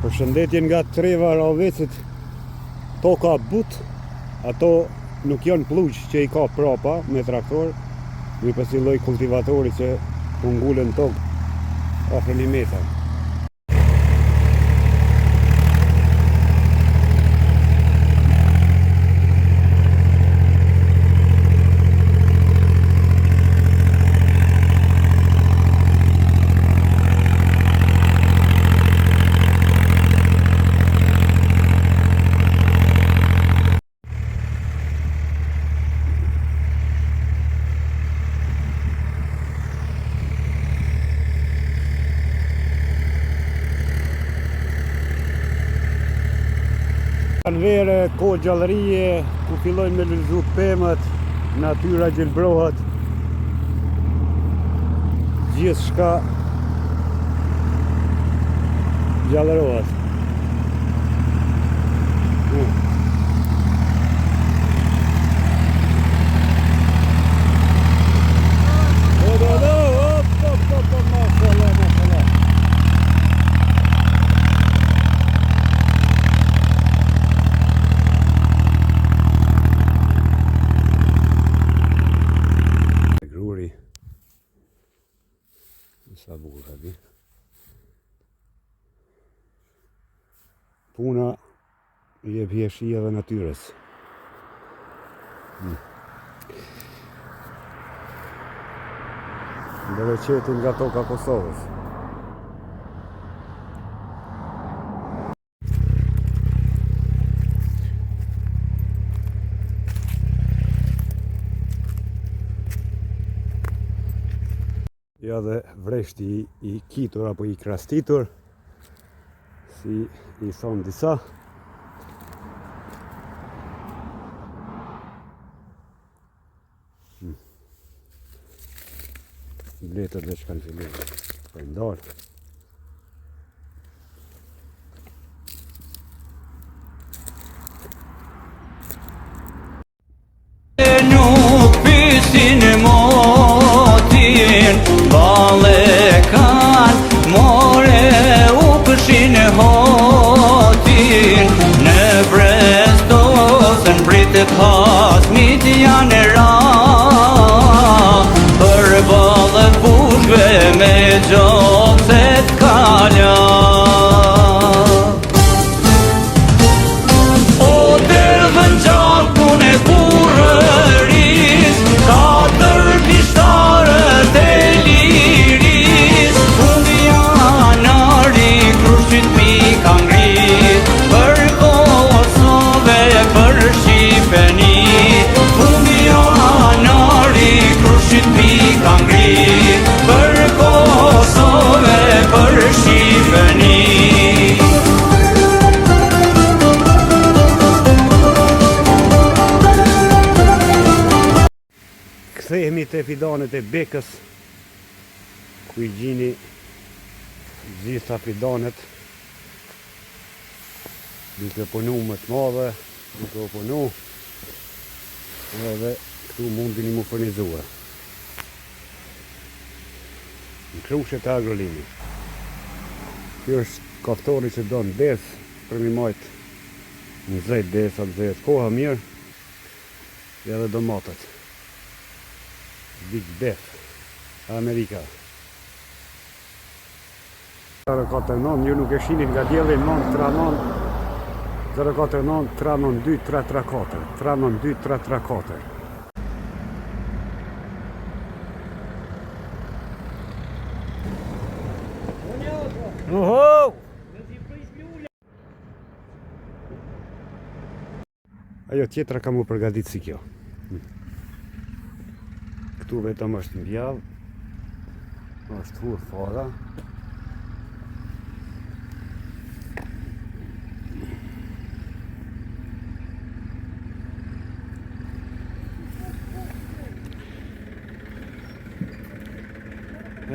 Përshëndetje nga treva e Rahovecit. Toka but, ato nuk janë plluq që i ka prapa me traktor, mirëpo si lloj kultivatori që po ngulën tokë afër një metër. Pranverë, kohë gjallërie, ku fillojnë me lulëzu pemët, natyra gjelbrohet, gjithçka gjallërohet. Do, do, do, hop, hop, hop, hop, mashallah, mashallah. Gruri. Sa bukur ka bi. Puna i jep hijeshi edhe natyrës. Hmm. Bereqeti nga toka Kosovës. Ja dhe vreshti i kitur apo i krastitur, si i thonë disa. Hmm. Bletët veç kanë fillu për ndalë. Nuk pysin motin Valle kan More u pëshin hotin Në Brestosën pritet hasmit janë ra Për valle pushkve me gjokset kala O derdhën gjakun e burrëris Katër pishtarët e liris Fundi janari krushqit mi ka ngrit Për Kosovë për Shqipëni Fundi janari krushqit mi ka ngrit Për Kosovë për Shqipëni Kthehemi te fidanet e Bekës, ku i gjini gjitha fidanet duke punu me të madhe, duke u punu edhe këtu mundini mu furnizue. Në Krushë te Agrolimi. Kjo është kaftori që don besë për mi majt nxehtë derisa të nxehet koha mirë. Edhe domatet. Big Beth. Amerika. 049, ju nuk e shini nga dielli, 939 049 392 334 392 334 Oho! Ajo tjetra ka mu përgatit si kjo. Këtu vetëm është mbjell, është hudh fara.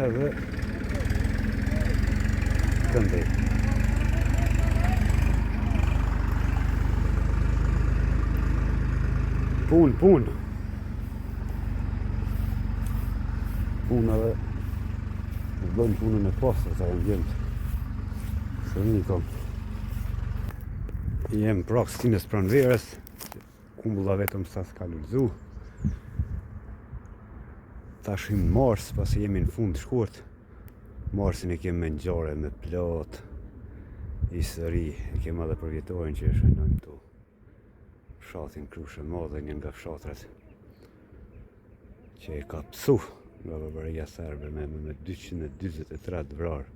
Edhe këndej. Punë, punë. Punë edhe bëjnë punën e pastër, ta janë djemtë. Shërnikom. Jem prag stinës pranverës, kumbulla vetëm sa s'ka lulëzu. Tash në mars, pasi jemi në fund shkurt, marsin e kemë me ngjarje me plot histori, e kemë edhe përvjetorin që e shënojmë këtu. Fshatin Krushë e Madhe, një nga fshatrat që e ka pësu nga barbaria serbe me, me, me 243 të vrarë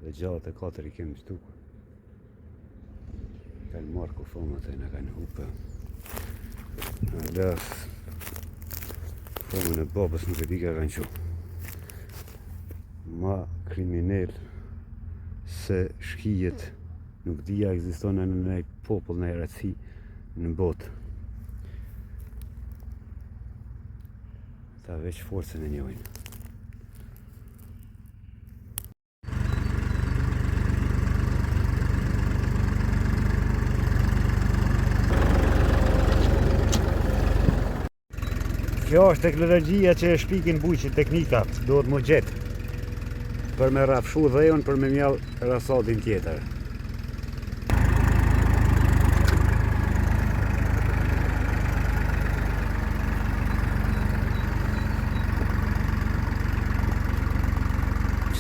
dhe 64 i kemë zhdukur. Kanë marrë kufomat e na kanë hupë. Alas, kufomën e babës nuk e di ka kanë çu. Ma kriminel se shkijet nuk di a ekziston në një popull në racë në botë. Ta veç forcën e njohin. Kjo është teknologjia që e shpikin bujqit, teknika, duhet mu gjetë për me rrafshu dheun për me mjell rasadin tjetër.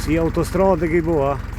Si autostradë e ki bo, a?